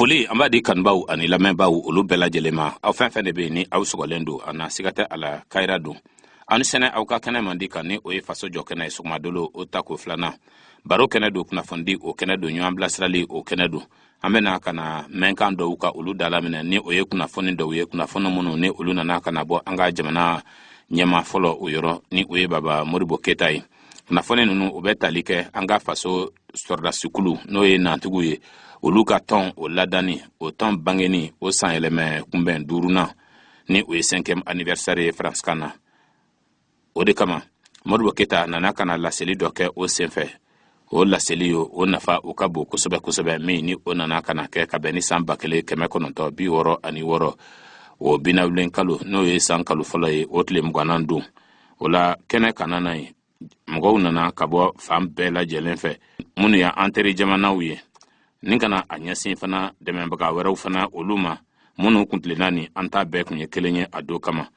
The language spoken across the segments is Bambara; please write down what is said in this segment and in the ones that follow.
Foli an b'a di kanubaw ani lamɛnbaw olu bɛɛ lajɛlen ma. Aw fɛn fɛn de bɛ yen ni aw sɔgɔlen don a na, siga tɛ a la, kayira don aw ni sɛnɛ aw ka kɛnɛ man di kan, ni o ye faso jɔ kɛnɛ ye. Sɔgɔmadolo o tako filanan, baro kɛnɛ don, kunnafonidi o kɛnɛ don, ɲɔgɔn bilasirali o kɛnɛ don. An bɛna ka na mɛnkan dɔw ka olu dalaminɛ, ni o ye kunnafoni dɔw ye, kunnafoni minnu ni olu nana ka na bɔ an ka jamana ɲɛmaa fɔlɔ o yɔrɔ, ni o ye Baba Modibo Keyita ye. Kunnafoni ninnu, o bɛ tali kɛ an ka faso sɔrɔdasikulu, n'o ye nantigiw ye, olu ka tɔn o ladanni, o tɔn bangeni o sanyɛlɛmɛ kunbɛn duurunan, ni o ye cinquième anniversaire ye faransikan na. O de kama Modibo Keyita nana ka na laseli dɔ kɛ o senfɛ. O laseli yo, o nafa o ka bon kosɛbɛ kosɛbɛ, min ni o nana ka na kɛ ka bɛn ni san 1966 o binawulen kalo, n'o ye san kalo fɔlɔ ye, o tile mugannan don. O la kɛnɛ kana na yen, mɔgɔw nana ka bɔ fan bɛɛ lajɛlen fɛ, minnu y'an teri jamanaw ye, ni ka na a ɲɛsin fana dɛmɛbaga wɛrɛw fana olu ma, minnu kuntilenna ni an ta bɛɛ kun ye kelen ye a don kama.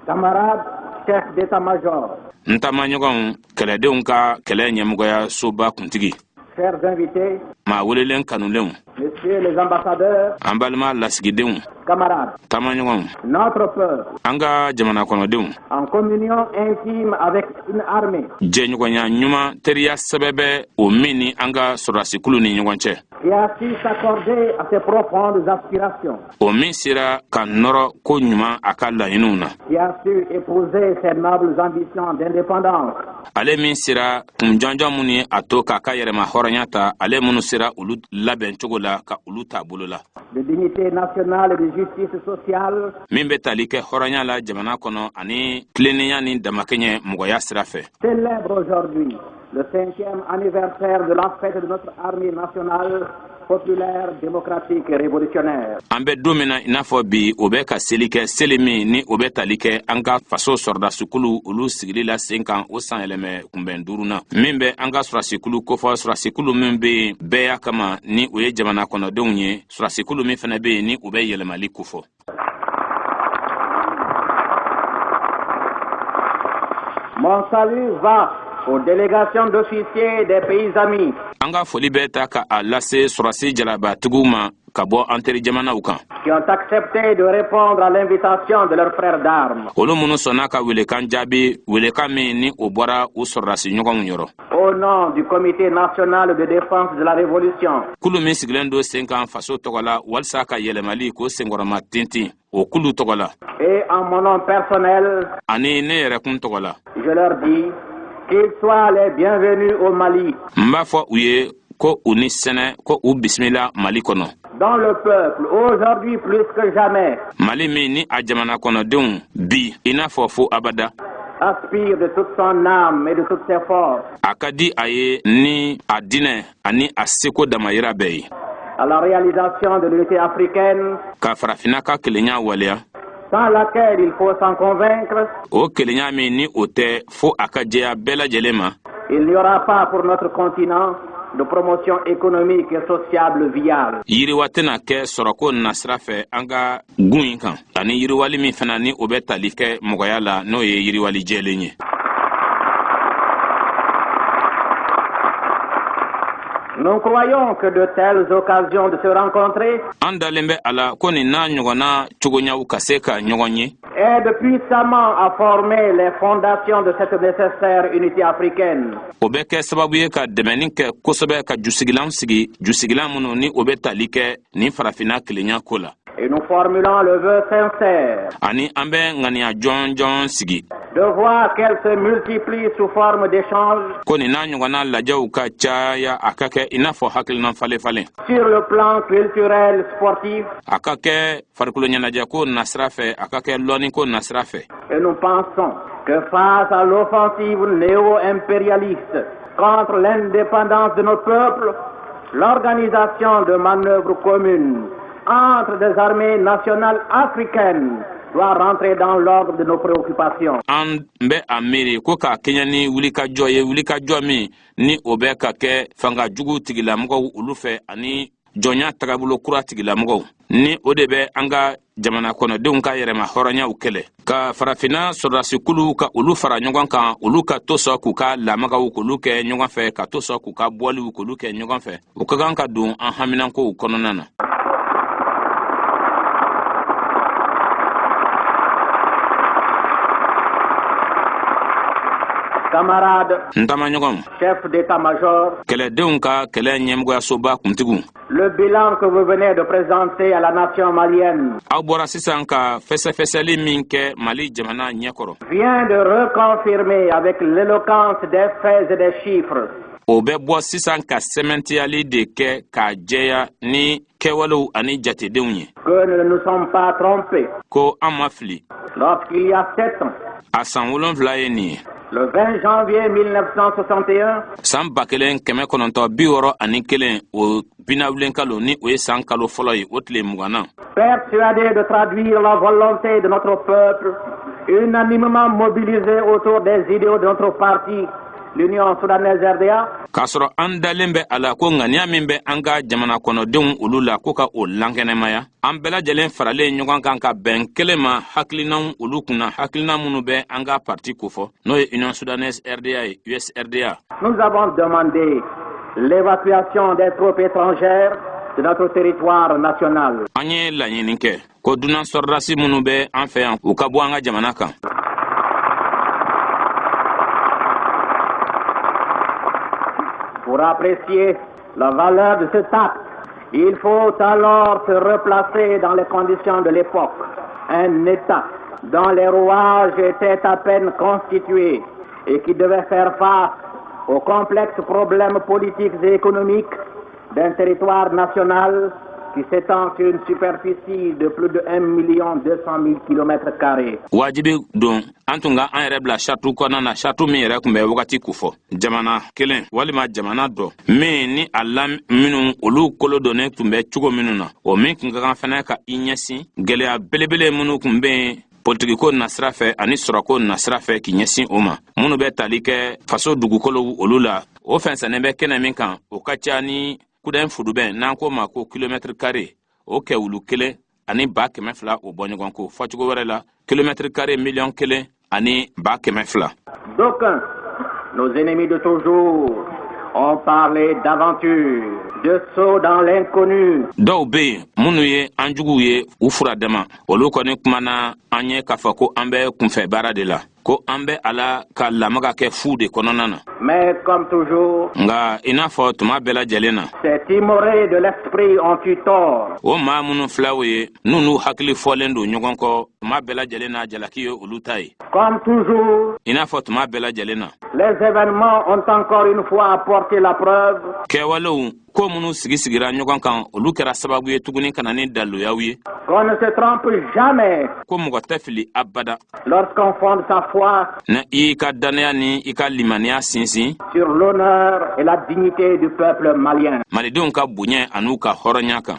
Camarades chefs d'état-major. N taamaɲɔgɔnw, kɛlɛdenw ka kɛlɛ ɲɛmɔgɔya soba kuntigi. Chers invités. Maa welelen kanulenw. Messieurs les ambassadeurs. An balima lasigidenw. Camarades. Taamaɲɔgɔnw. Notre peuple. An ka jamana kɔnɔdenw. En communion intime avec une armée. Jɛɲɔgɔnya ɲuman, teriya sɛbɛ bɛ o min ni an ka sɔrɔdasikulu ni ɲɔgɔn cɛ. Qui a su s'accorder à ses profondes aspirations. O min sera ka nɔrɔ ko ɲuman a ka laɲiniw na. Qui a su épouser ses nobles ambitions d'indépendance. Ale min sera kun jɔnjɔn minnu ye a to k'a ka yɛrɛma hɔrɔnya ta, ale minnu sera olu labɛn cogo la ka olu ta bolo la. De dignité nationale et de justice sociale. Min bɛ tali kɛ hɔrɔnya la jamana kɔnɔ ani tilennenya ni damakɛɲɛ mɔgɔya sira fɛ. Célèbre aujourd'hui le cinquième anniversaire de la fête de notre armée nationale populaire, démocratique et révolutionnaire. An bɛ don min na i n'a fɔ bi, o bɛ ka seli kɛ, seli min ni o bɛ tali kɛ an ka faso sɔrɔdasikulu olu sigili la sen kan, o sanyɛlɛmɛ kunbɛn duurunan, min bɛ an ka sɔrɔdasikulu kofɔ, sɔrɔdasikulu min bɛ yen bɛɛya kama, ni o ye jamana kɔnɔdenw ye, sɔrɔdasikulu min fana bɛ yen ni u bɛ yɛlɛmali kofɔ. Mon salut va aux délégations d'officiers des pays amis. An ka foli bɛ ta ka a lase sɔrɔdasi jalabatigiw ma ka bɔ an teri jamanaw kan. Qui ont accepté de répondre à l'invitation de leurs frères d'armes. Olu minnu sɔnna ka welekan jaabi, welekan min ni o bɔra u sɔrɔdasi ɲɔgɔnw yɔrɔ. Au nom du Comité national de défense de la Révolution. Kulu min sigilen don sen kan faso tɔgɔ la walisa ka yɛlɛmali k'o senkɔrɔma tintin, o kulu tɔgɔ la. Et en mon nom personnel. Ani ne yɛrɛ kun tɔgɔ la. Je leur dis qu'ils soient les bienvenus au Mali. N b'a fɔ u ye ko u ni sɛnɛ, ko u bisimila Mali kɔnɔ. Dont le peuple, aujourd'hui plus que jamais. Mali min ni a jamana kɔnɔdenw bi i n'a fɔ fo abada. Aspire de toute son âme et de toutes ses forces. A ka di a ye ni a dinɛ ani a seko damayira bɛɛ ye. À la réalisation de l'unité africaine. Ka farafinna ka kelenya waleya. Sans laquelle, il faut s'en convaincre. O kelenya min ni o tɛ fo a ka jɛya bɛɛ lajɛlen ma. Il n'y aura pas pour notre continent de promotion économique et sociale viable. Yiriwa tɛna kɛ sɔrɔko nasira fɛ an ka gun in kan, ani yiriwali min fana ni o bɛ tali kɛ mɔgɔya la, n'o ye yiriwali jɛlen ye. Nous croyons que de telles occasions de se rencontrer An dalen bɛ a la ko nin n'a ɲɔgɔnna cogoɲaw ka se ka ɲɔgɔn ye aident puissamment à former les fondations de cette nécessaire unité africaine. O bɛ kɛ sababu ye ka dɛmɛni kɛ kosɛbɛ ka jusigilan sigi, jusigilan minnu ni o bɛ tali kɛ nin farafinna kelenya ko la. Et nous formulons le vœu sincère Ani an bɛ ŋaniya jɔnjɔn sigi de voir qu'elles se multiplient sous forme d'échanges ko nin n'a ɲɔgɔnna lajɛw ka caya, a ka kɛ i n'a fɔ hakilina falen falen sur le plan culturel, sportif, a ka kɛ farikolo ɲɛnajɛko nasira fɛ, a ka kɛ lɔnniko nasira fɛ. Et nous pensons que face à l'offensive néo-impérialiste contre l'indépendance de nos peuples, l'organisation de manœuvres communes entre des armées nationales africaines doit rentrer dans l'ordre de nos préoccupations. An bɛ a miiri ko k'a kɛɲɛ ni wulikajɔ ye, wulikajɔ min ni o bɛ ka kɛ fanga jugu tigilamɔgɔw olu fɛ ani jɔnya tagabolo kura tigilamɔgɔw, ni o de bɛ an ka jamana kɔnɔdenw ka yɛrɛma hɔrɔnyaw kɛlɛ, ka farafinna sɔrɔdasikuluw ka olu fara ɲɔgɔn kan, olu ka to sɔn k'u ka lamagaw k'olu kɛ ɲɔgɔn fɛ, ka to sɔn k'u ka bɔliw k'olu kɛ ɲɔgɔn fɛ, o ka kan ka don an haminankow kɔnɔna na. Camarades, N taamaɲɔgɔnw, chef d'état-major, kɛlɛdenw ka kɛlɛ ɲɛmɔgɔyasoba kuntigiw, le bilan que vous venez de présenter à la nation malienne aw bɔra sisan ka fɛsɛfɛsɛli min kɛ Mali jamana ɲɛkɔrɔ, vient de reconfirmer avec l'éloquence des faits et des chiffres o bɛ bɔ sisan ka sɛmɛntiyali de kɛ k'a jɛya ni kɛwalew ani jatedenw ye que nous ne nous sommes pas trompés ko an ma fili lorsqu'il y a 7 ans, a san 7 ye nin ye, le 20 janvier 1961, san 1961, o binawulenkalo, ni o ye san kalo fɔlɔ ye, o tile 20na, persuadés de traduire la volonté de notre peuple, unanimement mobilisé autour des idéaux de notre parti, l'Union soudanaise RDA, k'a sɔrɔ an dalen bɛ a la ko ŋaniya min bɛ an ka jamana kɔnɔdenw olu la, ko ka o lankɛnɛmaya, an bɛɛ lajɛlen faralen ɲɔgɔn kan ka bɛn kelen ma hakilinaw olu kunna, hakilina minnu bɛ an ka parti kofɔ, n'o ye Union soudanaise RDA ye, USRDA, nous avons demandé l'évacuation des troupes étrangères de notre territoire national. An ye laɲini kɛ ko dunan sɔrɔdasi minnu bɛ an fɛ yan, u ka bɔ an ka jamana kan. Pour apprécier la valeur de cet acte, il faut alors se replacer dans les conditions de l'époque. Un État dont les rouages étaient à peine constitués et qui devait faire face aux complexes problèmes politiques et économiques d'un territoire national qui s'étend sur une superficie de plus de 1 200 000 km carrés. Wajibi don an tun ka an yɛrɛ bila sartu kɔnɔna na, sartu min yɛrɛ tun bɛ wagati kofɔ, jamana kelen walima jamana dɔ min ni a la minnu olu kolo donnen tun bɛ cogo minnu na, o min tun ka kan fɛnɛ ka i ɲɛsin gwɛlɛya belebele minnu tun bɛ yen politikiko nasira fɛ ani sɔrɔko nasira fɛ, k'i ɲɛsin o ma, minnu bɛ tali kɛ faso dugukolow olu la, o fɛnsɛnnen bɛ kɛnɛ min kan, o ka ca ni kudɛn fudubɛn n'an k'o ma ko kilomɛtiri kare o kɛwulu 1 ni 200,000 o bɔ ɲɔgɔn ko. Fɔcogo wɛrɛ la, kilomɛtiri kare miliyɔn 1 ani 100,000. D'aucuns, nos ennemis de toujours, ont parlé d'aventure, de saut dans l'inconnu, Dɔw be yen minnu ye an juguw ye u furadama, olu kɔni kumana an ye k'a fɔ ko an bɛ kunfɛ baara de la, ko an bɛ a la ka lamaga kɛ fu de kɔnɔna na. Mais comme toujours, Nga i n'a fɔ tuma bɛɛ lajɛlen na, ces timorés de l'esprit ont eu tort. o maa minnu filaw ye, n'u n'u hakili fɔlen don ɲɔgɔn kɔ tuma bɛɛ lajɛlen na, jalaki ye olu ta ye. Comme toujours, I n'a fɔ tuma bɛɛ lajɛlen na, les événements ont encore une fois apporté la preuve kɛwalew ko minnu sigi sigira ɲɔgɔn kan, olu kɛra sababu ye tuguni ka na ni daliluyaw ye qu'on ne se trompe jamais ko mɔgɔ tɛ fili abada lorsqu'on fonde sa foi na i y'i ka dannaya ni i ka limaniya sinsin sur l'honneur et la dignité du peuple malien. malidenw ka bonya an'u ka hɔrɔnya kan.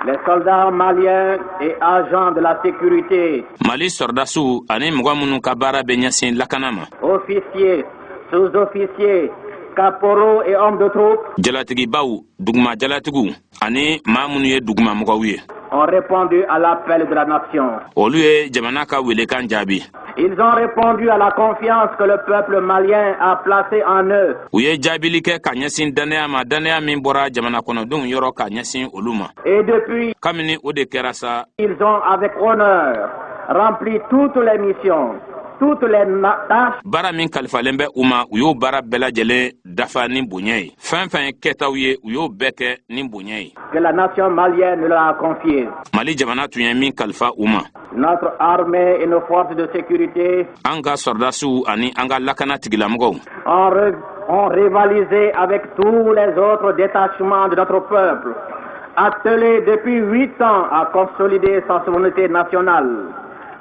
Les soldats maliens et agents de la sécurité, Mali sɔrɔdasiw ani mɔgɔ minnu ka baara bɛ ɲɛsin lakana ma, officiers, sous-officiers, caporaux et hommes de troupe jalatigibaw, duguma jalatigiw ani maa minnu ye dugumamɔgɔw ye, ont répondu à l'appel de la nation. olu ye jamana ka welekan jaabi. Ils ont répondu à la confiance que le peuple malien a placée en eux. U ye jaabili kɛ ka ɲɛsin dannaya ma, dannaya min bɔra jamana kɔnɔdenw yɔrɔ ka ɲɛsin olu ma. Et depuis, Kabini o de kɛra sa, ils ont avec honneur rempli toutes les missions, toutes les tâches baara min kalifalen bɛ u ma, u y'o baara bɛɛ lajɛlen dafa ni bonya ye. Fɛn fɛn ye kɛtaw ye, u y'o bɛɛ kɛ ni bonya ye que la nation malienne leur a confiées. Mali jamana tun ye min kalifa u ma. Notre armée et nos forces de sécurité An ka sɔrɔdasiw ani an ka lakana tigilamɔgɔw ont rivalisé avec tous les autres détachements de notre peuple, attelés depuis 8 ans à consolider sa souveraineté nationale,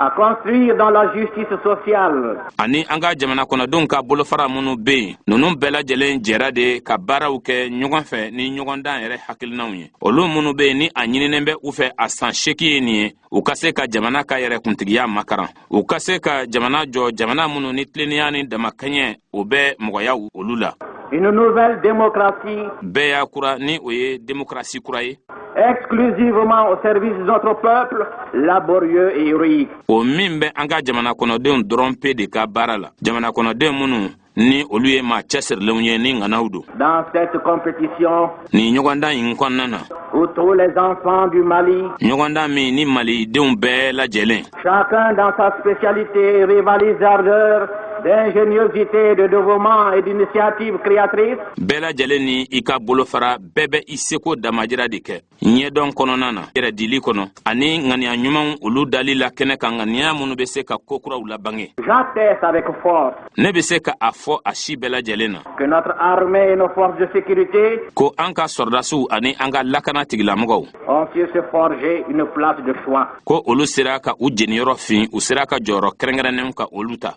À construire dans la justice sociale. Ani an ka jamana kɔnɔdenw ka bolofara minnu bɛ yen, ninnu bɛɛ lajɛlen jɛra de ka baaraw kɛ ɲɔgɔn fɛ ni ɲɔgɔndan yɛrɛ hakilinaw ye. Olu minnu bɛ yen, ni a ɲininen bɛ u fɛ a san 8 ye nin ye, u ka se ka jamana ka yɛrɛkuntigiya makaran, u ka se ka jamana jɔ, jamana minnu ni tilennenya ni damakɛɲɛ o bɛ mɔgɔya olu la. Une nouvelle démocratie. Bɛɛya kura, ni o ye démocratie kura ye. Exclusivement au service de notre peuple laborieux et héroïque. O min bɛ an ka jamana kɔnɔdenw dɔrɔn pe de ka baara la, jamana kɔnɔden minnu ni olu ye maa cɛsirilenw ye ni ŋanaw don. Dans cette compétition. Nin ɲɔgɔndan in kɔnɔna na. Où tous les enfants du Mali. Ɲɔgɔndan min ni malidenw bɛɛ lajɛlen. Chacun dans sa spécialité rivalise d'ardeur, d'ingéniosité, de dévouement et d'initiative créatrice. Bɛɛ lajɛlen ni i ka bolofara, bɛɛ bɛ i seko damajira de kɛ ɲɛdɔn kɔnɔna na, yɛrɛdili kɔnɔ ani ŋaniya ɲumanw olu dali la kɛnɛ kan, ŋaniya minnu bɛ se ka ko kuraw labange. J'atteste avec force. Ne bɛ se ka a fɔ a si bɛɛ lajɛlen na. Que notre armée et nos forces de sécurité. Ko an ka sɔrɔdasiw ani an ka lakana tigilamɔgɔw. Ont su se forger une place de choix. Ko olu sera ka u jeniyɔrɔ fin, u sera ka jɔyɔrɔ kɛrɛnkɛrɛnnenw ka olu ta.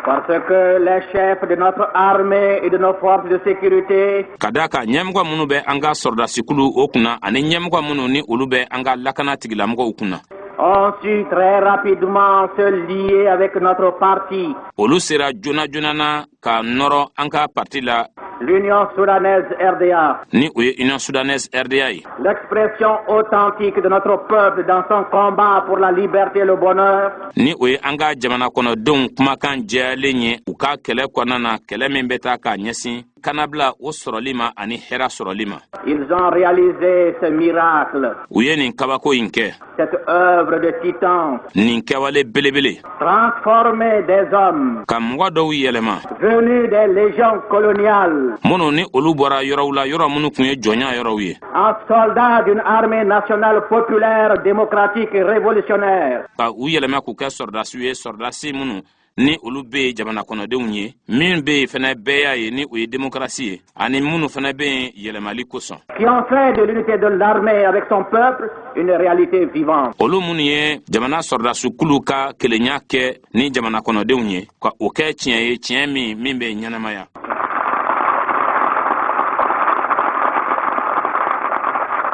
Parce que les chefs de notre armée et de nos forces de sécurité. Ka da kan, ɲɛmɔgɔ minnu bɛ an ka sɔrɔdasikulu o kunna ani ɲɛmɔgɔ minnu ni olu bɛ an ka lakana tigilamɔgɔw kunna, ont su très rapidement se lier avec notre parti. Olu sera joona joona na ka nɔrɔ an ka parti la. L'Union soudanaise RDA. Ni o ye Union soudanaise RDA ye. L'expression authentique de notre peuple dans son combat pour la liberté et le bonheur. Ni o ye an ka jamana kɔnɔdenw kumakan jɛyalen ye u ka kɛlɛ kɔnɔna na, kɛlɛ min bɛ taa k'a ɲɛsin kanabila o sɔrɔli ma ani hɛrɛ sɔrɔli ma. Ils ont réalisé ce miracle. U ye nin kabako in kɛ. Cette œuvre de titan. Nin kɛwale belebele. Transformer des hommes. Ka mɔgɔ dɔw yɛlɛma. Venus des légions coloniales. Minnu ni olu bɔra yɔrɔw la, yɔrɔ minnu tun ye jɔnya yɔrɔw ye. En soldats d'une armée nationale populaire, démocratique et révolutionnaire. Ka u yɛlɛma k'u kɛ sɔrɔdasiw ye, sɔrɔdasi minnu ni olu bɛ yen jamana kɔnɔdenw ye, min bɛ yen fɛnɛ bɛɛ y'a ye, ni o ye demokarasi ye, ani minnu fɛnɛ bɛ yen yɛlɛmali kosɔn. Qui ont fait de l'unité de l'armée avec son peuple une réalité vivante. Olu minnu ye jamana sɔrɔdasikulu ka kelenya kɛ ni jamana kɔnɔdenw ye, ka o kɛ tiɲɛ ye, tiɲɛ min bɛ ɲɛnamaya.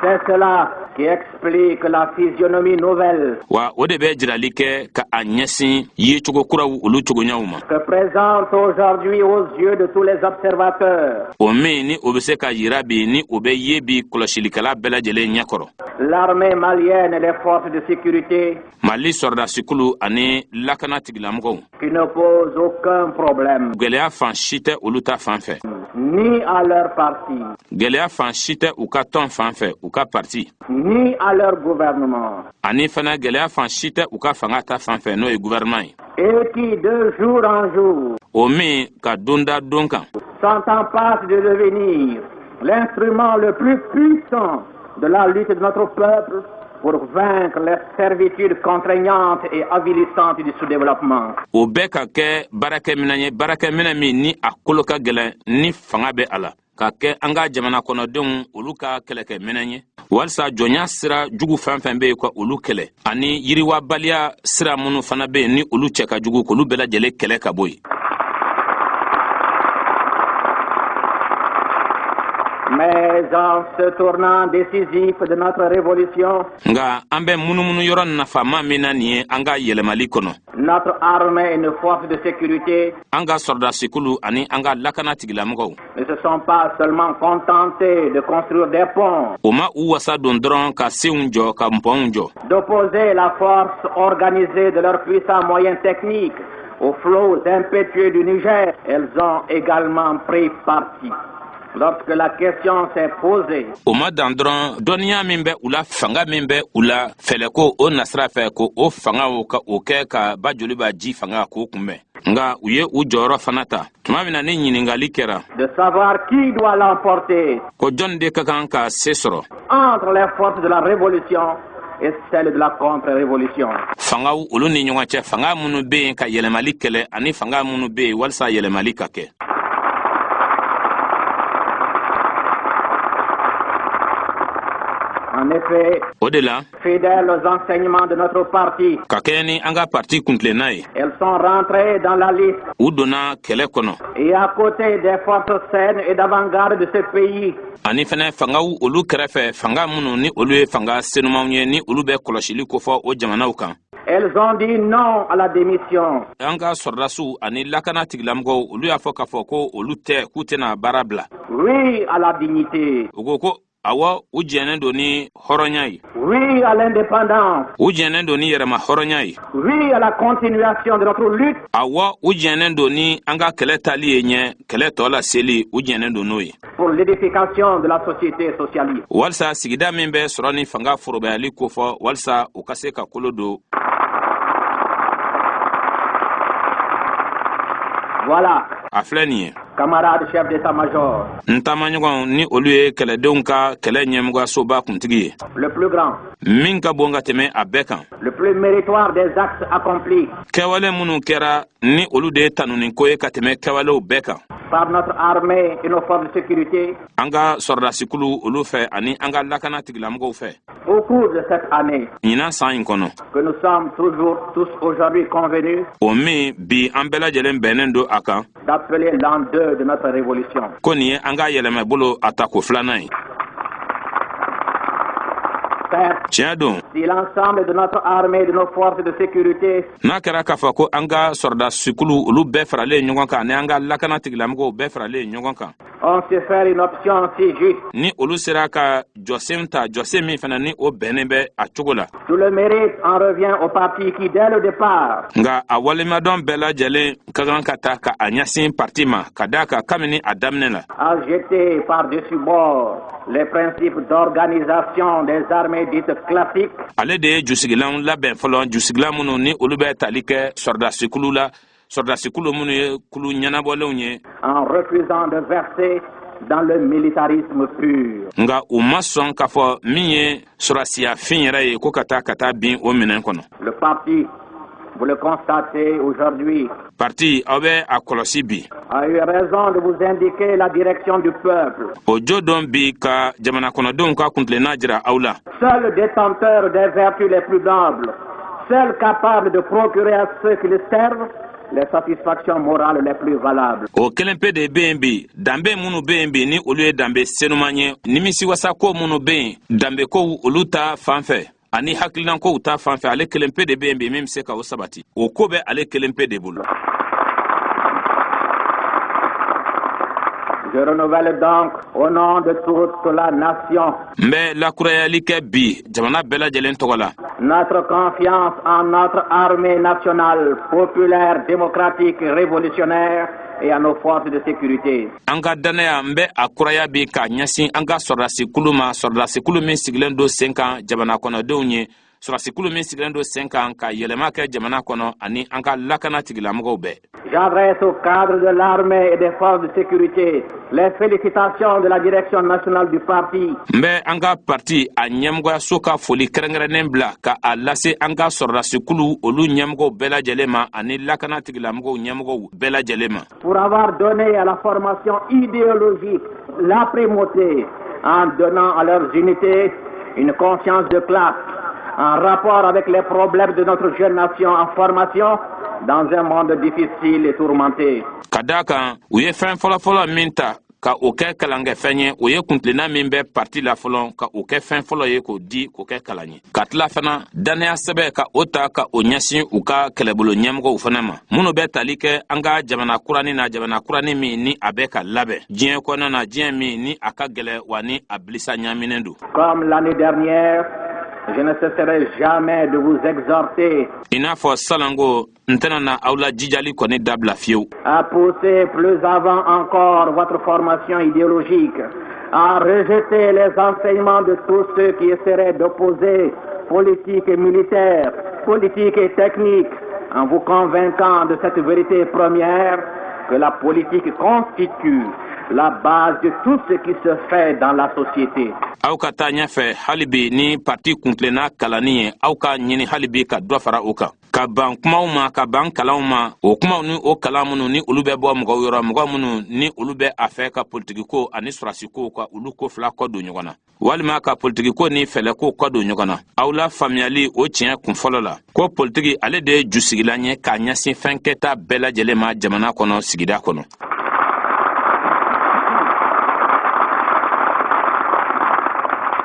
C'est cela qui explique la physionomie nouvelle. Wa o de bɛ jirali kɛ ka a ɲɛsin yecogo kuraw olu cogoɲaw ma. Que présente aujourd'hui aux yeux de tous les observateurs. O min ni o bɛ se ka yira bi, ni o bɛ ye bi kɔlɔsilikɛla bɛɛ lajɛlen ɲɛkɔrɔ. L'armée malienne et les forces de sécurité. Mali sɔrɔdasikulu ani lakana tigilamɔgɔw. Qui ne posent aucun problème. Gɛlɛya fan si tɛ olu ta fan fɛ. Ni à leur parti. Gɛlɛya fan si tɛ u ka tɔn fan fɛ, u ka parti. Ni à leur gouvernement. Ani fana, gɛlɛya fan si tɛ u ka fanga ta fan fɛ, n'o ye gouvernement ye. Et qui de jour en jour. O min ka don da don kan. Sont en passe de devenir l'instrument le plus puissant de la lutte de notre peuple pour vaincre les servitudes contraignantes et avilissantes du sous-développement. O bɛɛ ka kɛ baarakɛminɛn ye, baarakɛminɛn min ni a kolo ka gɛlɛn, ni fanga bɛ a la, ka kɛ an ka jamana kɔnɔdenw olu ka kɛlɛkɛminɛn ye, walisa jɔnya sira jugu fɛn fɛn bɛ yen, ka olu kɛlɛ, ani yiriwabaliya sira minnu fana bɛ yen ni olu cɛ ka jugu, k'olu bɛɛ lajɛlen kɛlɛ ka bɔ yen. Mais en ce tournant décisif de notre révolution, Nka an bɛ munumunu yɔrɔ nafama min na nin ye an ka yɛlɛmali kɔnɔ, notre armée et nos forces de sécurité an ka sɔrɔdasikulu ani an ka lakana tigilamɔgɔw ne se sont pas seulement contentés de construire des ponts, o ma u wasa don dɔrɔn ka senw jɔ, ka pɔnw jɔ, d'opposer la force organisée de leurs puissants moyens techniques aux flots impétueux du Niger. Elles ont également pris parti. Lorsque la question s'est posée, O ma dan dɔrɔn dɔnniya min bɛ u la, fanga min bɛ u la, fɛlɛko o nasira fɛ, ko o fangaw ka o kɛ ka ba joliba ji fanga k'o kunbɛn, nga u ye u jɔyɔrɔ fana ta tuma min na ni ɲiningali kɛra de savoir qui doit l'emporter ko jɔnni de ka kan ka se sɔrɔ entre les forces de la révolution et celles de la contre-révolution. Fangaw olu ni ɲɔgɔn cɛ, fanga minnu bɛ yen ka yɛlɛmali kɛlɛ ani fanga minnu bɛ yen walisa yɛlɛmali ka kɛ. En effet, O de la, fidèles aux enseignements de notre parti, ka kɛɲɛ ni an ka parti kuntilenna ye, elles sont rentrées dans la liste u donna kɛlɛ kɔnɔ et à côté des forces saines et d'avant-garde de ce pays, ani fɛnɛ fangaw olu kɛrɛfɛ, fanga minnu ni olu ye fanga senumanw ye, ni olu bɛ kɔlɔsili kofɔ o jamanaw kan. Elles ont dit non à la démission. An ka sɔrɔdasiw ani lakana tigilamɔgɔw, olu y'a fɔ k'a fɔ ko olu tɛ, k'u tɛna baara bila. Oui à la dignité. U ko ko awɔ, u jɛnnen don ni hɔrɔnya ye. Oui à l'indépendance. U jɛnnen don ni yɛrɛma hɔrɔnya ye. Oui à la continuation de notre lutte. Awɔ, u jɛnnen don ni an ka kɛlɛ tali ye ɲɛ, kɛlɛ tɔ la seli, u jɛnnen don n'o ye pour l'édification de la société socialiste. Walisa sigida min bɛ sɔrɔ ni fanga forobayali kofɔ, walisa u ka se ka kolo don. Voilà, A filɛ nin ye, camarades chefs d'état-major, n taamaɲɔgɔnw ni olu ye kɛlɛdenw ka kɛlɛ ɲɛmɔgɔyasoba kuntigi ye, le plus grand, min ka bon ka tɛmɛ a bɛɛ kan, le plus méritoire des actes accomplis kɛwale minnu kɛra ni olu de ye tanuniko ye ka tɛmɛ kɛwalew bɛɛ kan par notre armée et nos forces de sécurité an ka sɔrɔdasikulu olu fɛ ani an ka lakana tigilamɔgɔw fɛ au cours de cette année ɲinan san in kɔnɔ, que nous sommes toujours tous aujourd'hui convenus o min bi an bɛɛ lajɛlen bɛnnen don a kan d'appeler l'an 2 de notre révolution. ko nin ye an ka yɛlɛmɛbolo a tako filanan ye. Certes, Tiɲɛ don, si l'ensemble de notre armée et de nos forces de sécurité n'a kɛra k'a fɔ ko an ka sɔrɔdasikulu olu bɛɛ faralen ɲɔgɔn kan ani an ka lakana tigilamɔgɔw bɛɛ faralen ɲɔgɔn kan, ont su faire une option si juste, ni olu sera ka jɔsen ta, jɔsen min fana ni o bɛnnen bɛ a cogo la, tout le mérite en revient au parti qui, dès le départ, nka a walemadɔn bɛɛ lajɛlen ka kan ka ta ka a ɲɛsin parti ma, ka d'a kan kabini a daminɛ la, a jeté par-dessus bord les principes d'organisation des armées dites classiques ale de ye jusigilanw labɛn fɔlɔ, jusigilan minnu ni olu bɛ tali kɛ sɔrɔdasikulu la, sɔrɔdasikulu minnu ye kulu ɲɛnabɔlenw ye, en refusant de verser dans le militarisme pur. Nka u ma sɔn k'a fɔ min ye sɔrɔdasiya fin yɛrɛ ye, ko ka taa bin o minɛn kɔnɔ. Le parti, vous le constatez aujourd'hui, Parti, aw bɛ a kɔlɔsi bi, a eu raison de vous indiquer la direction du peuple. o jo dɔn bi ka jamana kɔnɔdenw ka kuntilenna jira aw la. Seul détenteur des vertus les plus nobles, seul capable de procurer à ceux qui le servent les satisfactions morales les plus valables. O kelen pe de bɛ yen bi, danbe minnu bɛ yen bi ni olu ye danbe senuman ye, nimisiwasako minnu bɛ yen, danbekow olu ta fan fɛ ani hakilinakow ta fan fɛ, ale kelen pe de bɛ yen bi min bɛ se ka o sabati. O ko bɛ ale kelen pe de bolo. Je renouvelle donc, au nom de toute la nation, N bɛ lakurayali kɛ bi jamana bɛɛ lajɛlen tɔgɔ la notre confiance en notre armée nationale, populaire, démocratique, révolutionnaire et à nos forces de sécurité. An ka dannaya, n bɛ a kuraya bi k'a ɲɛsin an ka sɔrɔdasikulu ma, sɔrɔdasikulu min sigilen don sen kan jamana kɔnɔdenw ye, sɔrɔdasikulu min sigilen don sen kan ka yɛlɛma kɛ jamana kɔnɔ, ani an ka lakana tigilamɔgɔw bɛɛ. J'adresse aux cadres de l'armée et des forces de sécurité les félicitations de la direction nationale du parti N bɛ an ka parti a ɲɛmɔgɔyaso ka foli kɛrɛnkɛrɛnnen bila ka a lase an ka sɔrɔdasikulu olu ɲɛmɔgɔw bɛɛ lajɛlen ma ani lakana tigilamɔgɔw ɲɛmɔgɔw bɛɛ lajɛlen ma pour avoir donné à la formation idéologique la primauté en donnant à leurs unités une conscience de classe en rapport avec les problèmes de notre jeune nation en formation dans un monde difficile et tourmenté. Ka daa kan u ye fɛn fɔlɔfɔlɔ min ta ka o kɛ kalankɛfɛn ye, o ye kuntilenna min bɛ parti la fɔlɔ, ka o kɛ fɛn fɔlɔ ye k'o di k'o kɛ kalan ye, ka tila fana dannaya sɛbɛ ka o ta ka o ɲɛsin u ka kɛlɛbolo ɲɛmɔgɔw fana ma, minnu bɛ tali kɛ an ka jamana kuranin na, jamana kuranin min ni a bɛ ka labɛn diɲɛ kɔnɔna na, diɲɛ min ni a ka gɛlɛ wa ni a bilisa ɲaminen don. Comme l'année dernière, je ne cesserai jamais de vous exhorter I n'a fɔ salanko, n tɛna na aw la jijali kɔni dabila fiyewu à pousser plus avant encore votre formation idéologique, à rejeter les enseignements de tous ceux qui essaieraient d'opposer politique et militaire, politique et technique, en vous convainquant de cette vérité première que la politique constitue la base de tout ce qui se fait dans la société. Aw ka taa ɲɛfɛ hali bi ni parti kuntilenna kalanni ye. Aw ka ɲini hali bi ka dɔ fara o kan, ka ban kumaw ma, ka ban kalanw ma, o kumaw ni o kalan minnu ni olu bɛ bɔ mɔgɔw yɔrɔ, mɔgɔ minnu ni olu bɛ a fɛ ka politikiko ani sɔrɔsikow ka olu ko fila kɔ don ɲɔgɔn na. Walima ka politikiko ni fɛlɛko kɔ don ɲɔgɔn na. Aw la faamuyali o tiɲɛ kunfɔlɔ la ko politiki, ale de ye jusigilan ye k'a ɲɛsin fɛn kɛta bɛɛ lajɛlen ma jamana kɔnɔ, sigida kɔnɔ.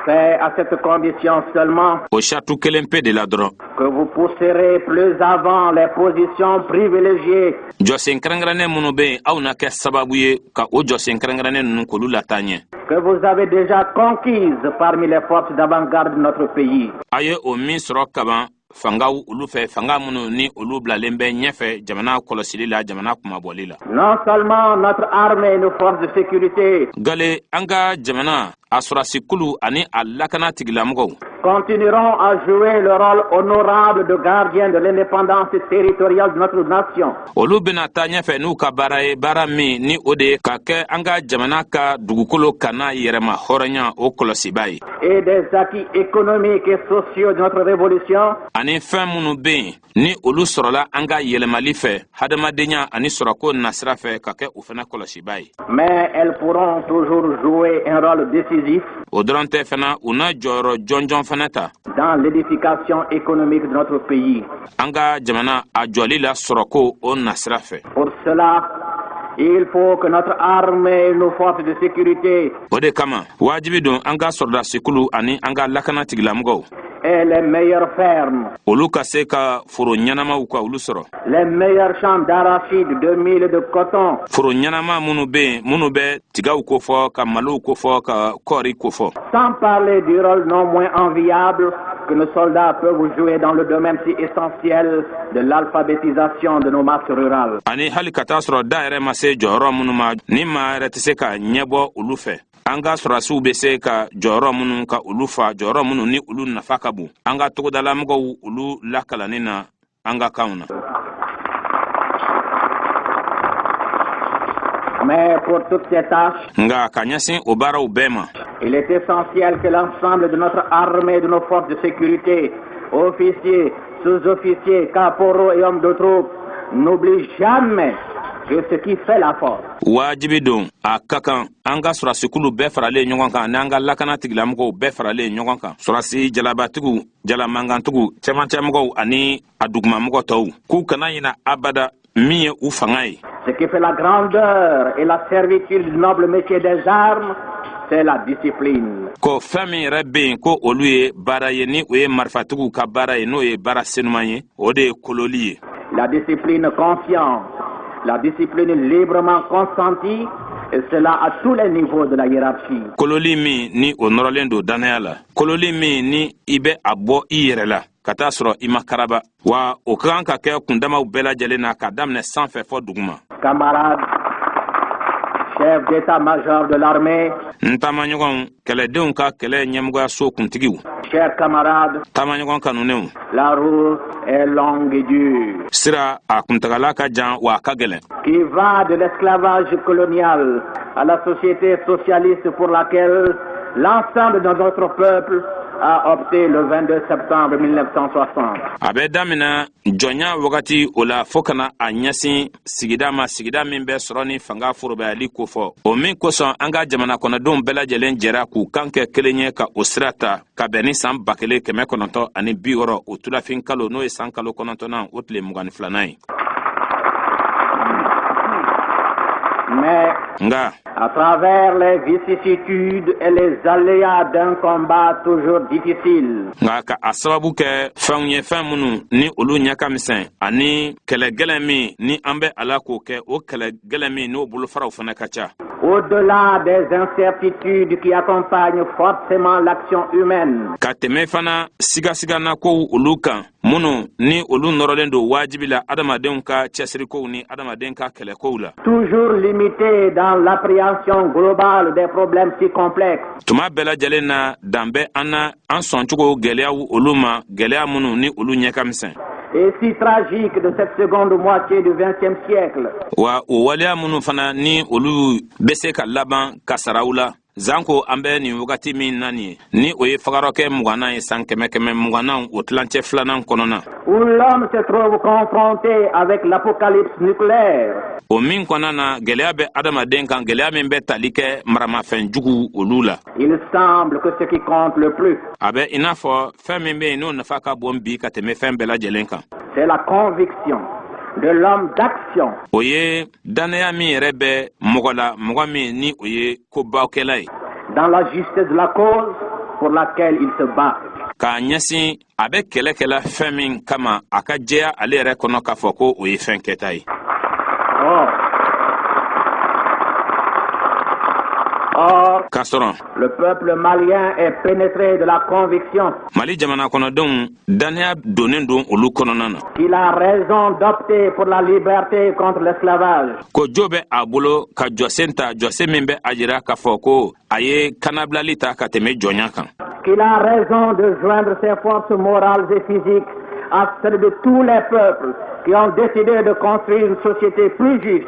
C'est à cette condition seulement O saratu kelen pe de la dɔrɔn que vous pousserez plus avant les positions privilégiées jɔsen kɛrɛnkɛrɛnnen minnu bɛ yen, aw na kɛ sababu ye ka o jɔsen kɛrɛnkɛrɛnnen ninnu k'olu lataa ɲɛ que vous avez déjà conquises parmi les forces d'avant-garde de notre pays. A ye o min sɔrɔ kaban fangaw olu fɛ, fanga minnu ni olu bilalen bɛ ɲɛfɛ jamana kɔlɔsili la, jamana kumabɔli la. Non seulement notre armée et nos forces de sécurité Gale an ka jamana a sɔrɔdasikulu ani a lakana tigilamɔgɔw continueront à jouer le rôle honorable de gardien de l'indépendance territoriale de notre nation. Olu bɛna taa ɲɛfɛ n'u ka baara ye, baara min ni o de ye ka kɛ an ka jamana ka dugukolo kana yɛrɛma hɔrɔnya o kɔlɔsiba ye et des acquis économiques et sociaux de notre révolution ani fɛn minnu bɛ yen ni olu sɔrɔla an ka yɛlɛmali fɛ hadamadenya ani sɔrɔko nasira fɛ, ka kɛ u fana kɔlɔsiba ye. Mais elles pourront toujours jouer un rôle décisif O dɔrɔn tɛ fana, u na jɔyɔrɔ jɔnjɔn fana ta dans l'édification économique de notre pays. an ka jamana a jɔli la sɔrɔko o nasira fɛ. Pour cela, il faut que notre armée et nos forces de sécurité O de kama, wajibi don an ka sɔrɔdasikulu ani an ka lakana tigilamɔgɔw aient les meilleures fermes, olu ka se ka foro ɲɛnamaw ka olu sɔrɔ, les meilleurs champs d'arachide, de mil et de coton, foro ɲɛnama minnu bɛ yen, minnu bɛ tigaw kofɔ, ka malow kofɔ, ka kɔɔri kofɔ, sans parler du rôle non moins enviable que nos soldats peuvent jouer dans le domaine si essentiel de l'alphabétisation de nos masses rurales. Ani hali ka taa sɔrɔ da yɛrɛ ma se jɔyɔrɔ minnu ma, ni maa yɛrɛ tɛ se ka ɲɛbɔ olu fɛ, an ka sɔrɔdasiw bɛ se ka jɔyɔrɔ minnu ka olu fa, jɔyɔrɔ minnu ni olu nafa ka bon an ka togodalamɔgɔw olu lakalanni na an ka kanw na. Mais pour toutes ces tâches, Nka ka ɲɛsin o baaraw bɛɛ ma, il est essentiel que l'ensemble de notre armée et de nos forces de sécurité, officiers, sous-officiers, caporaux et hommes de troupe, n'oublient jamais que ce qui fait la force, Wajibi don, a ka kan an ka sɔrɔdasikulu bɛɛ faralen ɲɔgɔn kan n'an ka lakana tigilamɔgɔw bɛɛ faralen ɲɔgɔn kan, sɔrɔdasi jalabatigiw, jalamankantigiw, cɛmancɛmɔgɔw ani a dugumamɔgɔ tɔw, k'u kana ɲina abada min ye u fanga ye. Ce qui fait la grandeur et la servitude du noble métier des armes, c'est la discipline. Ko fɛn min yɛrɛ bɛ yen ko olu ye baara ye, ni o ye marifatigiw ka baara ye, n'o ye baara senuman ye, o de ye kololi ye. La discipline consciente, la discipline librement consentie, et cela à tous les niveaux de la hiérarchie. Kololi min ni o nɔrɔlen don dannaya la, kololi min ni i bɛ a bɔ i yɛrɛ la ka taa sɔrɔ i ma karaba, wa o ka kan ka kɛ kundamaw bɛɛ lajɛlen na, ka daminɛ sanfɛ fɔ duguma. Camarades, chefs d'état-major de l'armée, N taamaɲɔgɔnw, kɛlɛdenw ka kɛlɛ ɲɛmɔgɔyaso kuntigiw, chers camarades, taamaɲɔgɔn kanunenw, la route est longue et dure, sira a kuntagala ka jan, wa a ka gɛlɛn, qui va de l'esclavage colonial à la société socialiste pour laquelle l'ensemble de notre peuple a opté le 22 septembre 1960. A bɛ daminɛ jɔnya wagati o la fɔɔ ka na a ɲɛsin sigida ma, sigida min bɛ sɔrɔ ni fanga forobayali kofɔ, o min kosɔn an ka jamana kɔnɔdenw bɛɛ lajɛlen jɛra k'u kan kɛ kelen ye ka o sira ta, ka bɛn ni san 1960, o tulafin kalo, n'o ye san kalo 9nan, o tile 22nan ye. Mais Nga à travers les vicissitudes et les aléas d'un combat toujours difficile, nka ka a sababu kɛ fɛnw ye, fɛn minnu ni olu ɲɛ ka misɛn, ani kɛlɛ gɛlɛn min ni an bɛ a la k'o kɛ, o kɛlɛ gɛlɛn min n'o bolofaraw fana ka ca, au-delà des incertitudes qui accompagnent forcément l'action humaine, ka tɛmɛ fana sigasiganakow olu kan, minnu ni olu nɔrɔlen don wajibi la adamadenw ka cɛsirikow ni adamaden ka kɛlɛkow la, toujours limité dans l'appréhension globale des problèmes si complexes, tuma bɛɛ lajɛlen na dan bɛ an na an sɔncogo gwɛlɛyaw olu ma, gwɛlɛya minnu ni olu ɲɛ ka misɛn et si tragiques de cette seconde moitié du XXe siècle, wa o waleya minnu fana ni olu bɛ se ka laban kasaraw la. Zanko an bɛ nin wagati min na nin ye, ni o ye fagarɔkɛ 20nan ye, san 120nan o tilancɛ filanan kɔnɔna, où l'homme se trouve confronté avec l'apocalypse nucléaire, o min kɔnɔna na gɛlɛya bɛ adamaden kan, gɛlɛya min bɛ tali kɛ maramafɛn jugu olu la, il semble que ce qui compte le plus, a bɛ i n'a fɔ fɛn min bɛ yen n'o nafa ka bon bi ka tɛmɛ fɛn bɛɛ lajɛlen kan, c'est la conviction de l'homme d'action o ye dannaya min yɛrɛ bɛ mɔgɔ la, mɔgɔ min ni o ye kobawkɛla ye, dans la justesse de la cause pour laquelle il se bat. K'a ɲɛsin a bɛ kɛlɛ kɛla fɛn min kama, a ka jɛya ale yɛrɛ kɔnɔ k'a fɔ ko o ye fɛn kɛta ye. Or, K'a sɔrɔ le peuple malien est pénétré de la conviction Mali jamana kɔnɔdenw, dannaya donnen don olu kɔnɔna na qu'il a raison d'opter pour la liberté contre l'esclavage, ko jo bɛ a bolo ka jɔsen ta, jɔsen min bɛ a jira k'a fɔ ko a ye kanabilali ta ka tɛmɛ jɔnya kan, qu'il a raison de joindre ses forces morales et physiques à celles de tous les peuples qui ont décidé de construire une société plus juste,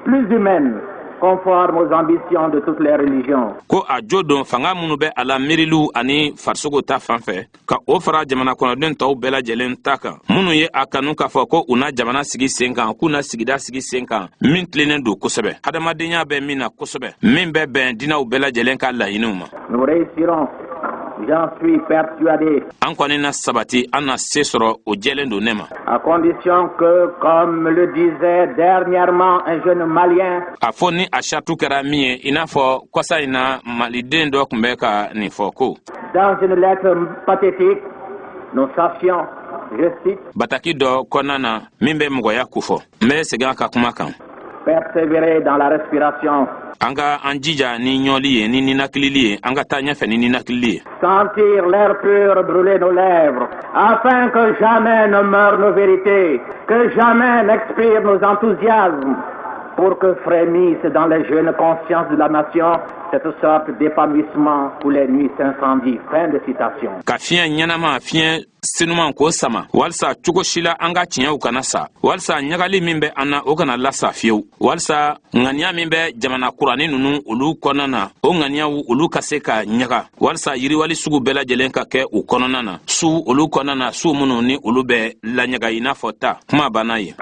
plus humaine, conforme aux ambitions de toutes les religions. Ko a jo don fanga minnu bɛ a la miiriliw ani farisogo ta fan fɛ, ka o fara jamana kɔnɔden tɔw bɛɛ lajɛlen ta kan, minnu ye a kanu k'a fɔ ko u na jamana sigi sen kan, k'u na sigida sigi sen kan min tilennen don kosɛbɛ, hadamadenya bɛ min na kosɛbɛ, min bɛ bɛn dinɛw bɛɛ lajɛlen ka laɲiniw ma. Nous réussirons, j'en suis persuadé, An kɔni na sabati, an na se sɔrɔ, o jɛlen don ne ma, à condition que, comme le disait dernièrement un jeune Malien, a fɔ ni a saratu kɛra min ye, i n'a fɔ kɔsa in na maliden dɔ tun bɛ ka nin fɔ ko dans une lettre pathétique, nous sachions, je cite, bataki dɔ kɔnɔna na min bɛ mɔgɔya kofɔ, n bɛ segin a ka kuma kan: persévérer dans la respiration, An ka an jija ni ɲɔli ye, ni ninakilili ye, an ka taa ɲɛfɛ ni ninakilili ye, sentir l'air pur brûler nos lèvres, afin que jamais ne meurent nos vérités, que jamais n'expirent nos enthousiasmes, pour que frémisse dans les jeunes consciences de la nation cette sorte d'épanouissement où les nuits s'incendient. Fin de citation. Ka fiɲɛ ɲɛnama, fiɲɛ senuman k'o sama, walisa cogo si la an ka tiɲɛw kana sa, walisa ɲagali min bɛ an na, o kana lasa fiyewu, walisa ŋaniya min bɛ jamana kuranin ninnu olu kɔnɔna na, o ŋaniyaw olu ka se ka ɲaga, walisa yiriwali sugu bɛɛ lajɛlen ka kɛ u kɔnɔna na, su olu kɔnɔna na, su minnu ni olu bɛ laɲaga i n'a fɔ ta. Kuma banna ye.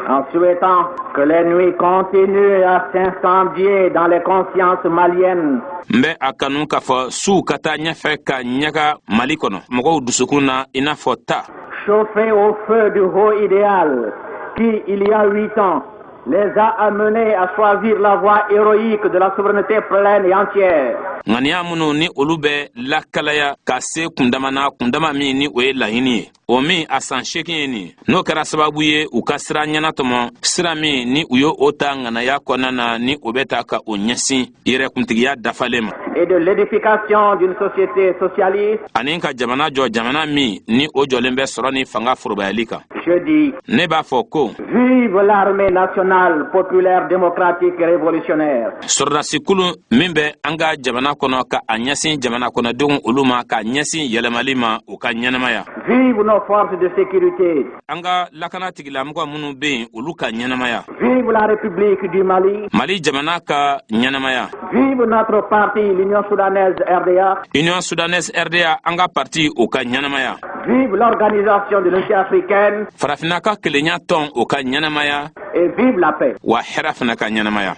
En souhaitant que les nuits continuent à s'incendier dans les consciences maliennes, N bɛ a kanu k'a fɔ suw ka taa ɲɛfɛ ka ɲaga Mali kɔnɔ mɔgɔw dusukun na i n'a fɔ ta, chauffées au feu du haut idéal qui, il y a 8 ans, les a amenés à choisir la voie héroïque de la souveraineté pleine et entière. Ŋaniya minnu ni olu bɛ lakalaya ka se kundama na, kundama min ni o ye laɲini ye, o min a san 8 ye nin ye, n'o kɛra sababu ye u ka sira ɲɛnatɔmɔ, sira min ni u ye o ta ŋanaya kɔnɔna na, ni o bɛ ta ka o ɲɛsin yɛrɛkuntigiya dafalen ma, Et de l'édification d'une société socialiste, ani ka jamana jɔ, jamana min ni o jɔlen bɛ sɔrɔ ni fanga forobayali kan, je dis, ne b'a fɔ ko vive l'armée nationale populaire démocratique et révolutionnaire. Sɔrɔdasikulu min bɛ an ka jamana kɔnɔ ka a ɲɛsin jamana kɔnɔdenw olu ma, ka ɲɛsin yɛlɛmali ma, u ka ɲɛnamaya. Vive nos forces de sécurité. An ka lakana tigilamɔgɔ minnu bɛ yen, olu ka ɲɛnamaya. Vive la République du Mali. Mali jamana ka ɲɛnamaya. Vive notre parti, l'Union soudanaise RDA. Union soudanaise RDA, an ka parti, o ka ɲɛnamaya. Vive l'organisation de l'unité africaine Farafinna ka kelenya tɔn, o ka ɲɛnamaya. Et vive la paix. Wa hɛrɛ fana ka ɲɛnamaya.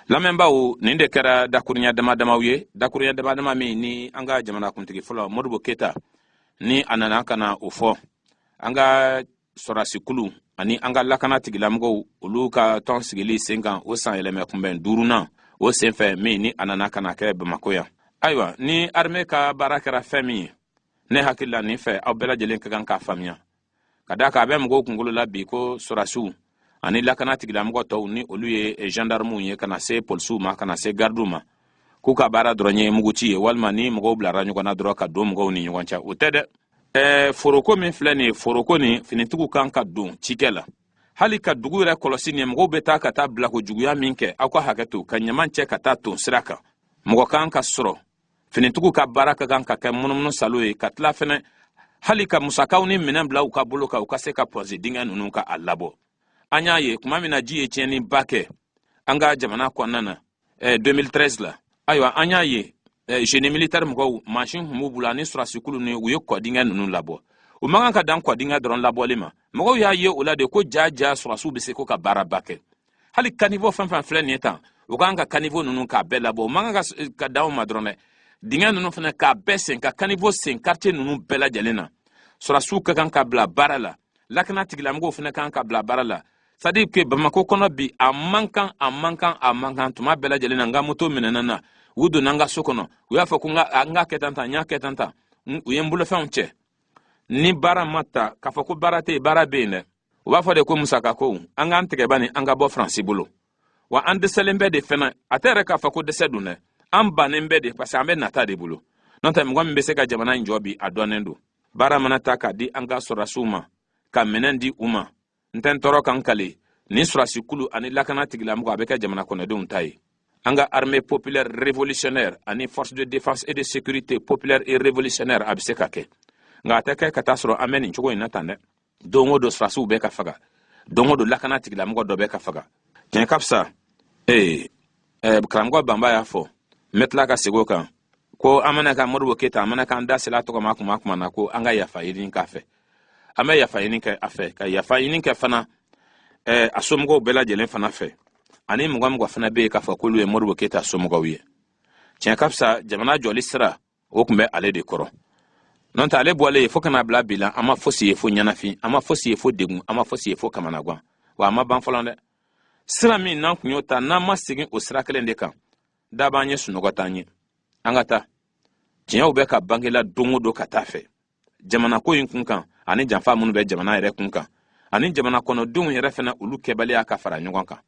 Lamɛnbaaw, nin de kɛra dakurunya dama damaw ye, dakurunya dama dama min ni an ka jamanakuntigi fɔlɔ Modibo Keyita ni a nana ka na o fɔ an ka sɔrɔdasikulu ani an ka lakana tigilamɔgɔw olu ka tɔn sigili sen kan, o san yɛlɛmɛ kunbɛn duurunan o senfɛ, min ni a nana ka na kɛ Bamako yan. Ayiwa, ni armée ka baara kɛra fɛn min ye Ne hakili la nin fɛ, aw bɛɛ lajɛlen ka kan k'a faamuya, ka d'a kan a bɛ mɔgɔw kunkolo la bi ko sɔrɔdasiw ani lakana tigilamɔgɔ tɔw, ni olu ye gendarmew ye, ka na se polisiw ma, ka na se gardiw ma, k'u ka baara dɔrɔn ye muguci ye, walima ni mɔgɔw bilara ɲɔgɔn na dɔrɔn ka don mɔgɔw ni ɲɔgɔn cɛ. O tɛ dɛ. Foroko min filɛ nin ye, foroko nin, finitigiw kan ka don cikɛ la, hali ka dugu yɛrɛ kɔlɔsi. Nin ye mɔgɔw bɛ taa ka taa bilako juguya min kɛ, aw ka hakɛ to, ka ɲaman cɛ ka taa ton sira kan, mɔgɔ kan ka sɔrɔ. Finitigiw ka baara ka kan ka kɛ munumunu salo ye, ka tila fɛnɛ hali ka musakaw ni minɛn bila u ka bolo kan, u ka se ka pɔnsi dingɛ ninnu ka a labɔ. An y'a ye tuma min na ji ye tiɲɛniba kɛ an ka jamana kɔnɔna na 2013 la, ayiwa, an y'a ye génie militaire mɔgɔw, mansin tun b'u bolo ani sɔrɔdasikulu ni u ye kɔdingɛ ninnu labɔ. U man kan ka dan kɔdingɛ dɔrɔn labɔli ma. Mɔgɔw y'a ye o la de ko ja ja, sɔrɔdasiw bɛ se ko ka baaraba kɛ. Hali caniveau fɛn fɛn filɛ nin ye tan, u kan ka caniveau ninnu k'a bɛɛ labɔ. U man kan ka dan o ma dɔrɔn dɛ, dingɛ ninnu fana k'a bɛɛ sen, ka caniveau sen quartier ninnu bɛɛ lajɛlen na. Sɔrɔdasiw ka kan ka bila baara la, lakana tigilamɔgɔw fana kan ka bila baara la. C'est à dire que Bamakɔ kɔnɔ bi, a man kan, a man kan, a man kan. Tuma bɛɛ lajɛlen na, n ka moto minɛna na, u donna n ka so kɔnɔ, u y'a fɔ ko n ka kɛ tan tan, n y'a kɛ tan tan, u ye n bolofɛnw cɛ. Ni baara ma ta k'a fɔ ko baara tɛ yen, baara bɛ yen dɛ. U b'a fɔ de ko musaka ko, an k'an tigɛ bani, an ka bɔ Faransi bolo. Wa an dɛsɛlen bɛ de fɛnɛ. A tɛ yɛrɛ k'a fɔ ko dɛsɛ don dɛ, an bannen bɛ de, parce que an bɛ nata de bolo. N'o tɛ, mɔgɔ min bɛ se ka jamana in jɔ bi, a dɔnnen don. Baara mana ta k'a di an ka sɔrɔdasiw ma, ka minɛn di u ma, n tɛ n tɔɔrɔ ka n kale ni sɔrɔdasikulu ani lakana tigilamɔgɔ, a bɛ kɛ jamana kɔnɔdenw ta ye. An ka armée populaire révolutionnaire ani force de défense et de sécurité populaire et révolutionnaire, a bɛ se ka kɛ, nka a tɛ kɛ ka taa sɔrɔ an bɛ nin cogo in na tan dɛ. Don o don sɔrɔdasiw bɛ ka faga, don o don lakana tigilamɔgɔ dɔ bɛ ka faga. Tiɲɛ ka fisa. Ee karamɔgɔ Banba y'a fɔ, n bɛ tila ka segin o kan, ko an mana ka Modibo Keyita, an mana k'an da sela a tɔgɔ ma kuma kuma na, ko an ka yafa ɲini k'a fɛ. An bɛ yafa ɲini kɛ a fɛ, ka yafa ɲini kɛ fana a somɔgɔw bɛɛ lajɛlen fana fɛ, ani mɔgɔ mɔgɔ fana bɛ yen k'a fɔ k'olu ye Modibo Keyita somɔgɔw ye. Tiɲɛ ka fisa, jamana jɔli sira o tun bɛ ale de kɔrɔ. N'o tɛ, ale bɔlen fo ka n'a bila bi la, an ma fosi ye fo ɲɛnafin, an ma fosi ye fo degun, an ma fosi ye fo kamanagan. Wa a ma ban fɔlɔ dɛ. Sira min n'an kun y'o ta, n'an ma segin o sira kelen de kan, da b'an ye, sunɔgɔ t'an ye. An ka taa, tiɲɛw bɛ ka bangela don o don ka taa fɛ jamana ko in kun kan, ani janfa minnu bɛ jamana yɛrɛ kun kan, ani jamana kɔnɔdenw yɛrɛ fana, olu kɛbaliya ka fara ɲɔgɔn kan.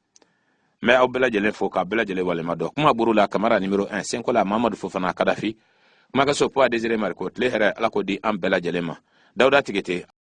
N bɛ aw bɛɛ lajɛlen fo k'a bɛɛ lajɛlen walima dɔn. Kuma buru la, Kamara numéro 1, Senkola Mamadu Fofana Kadafi, kumakɛso Poa Désiré Mariko. Tile hɛrɛ, Ala k'o di an bɛɛ lajɛlen ma. Dawuda Tigete.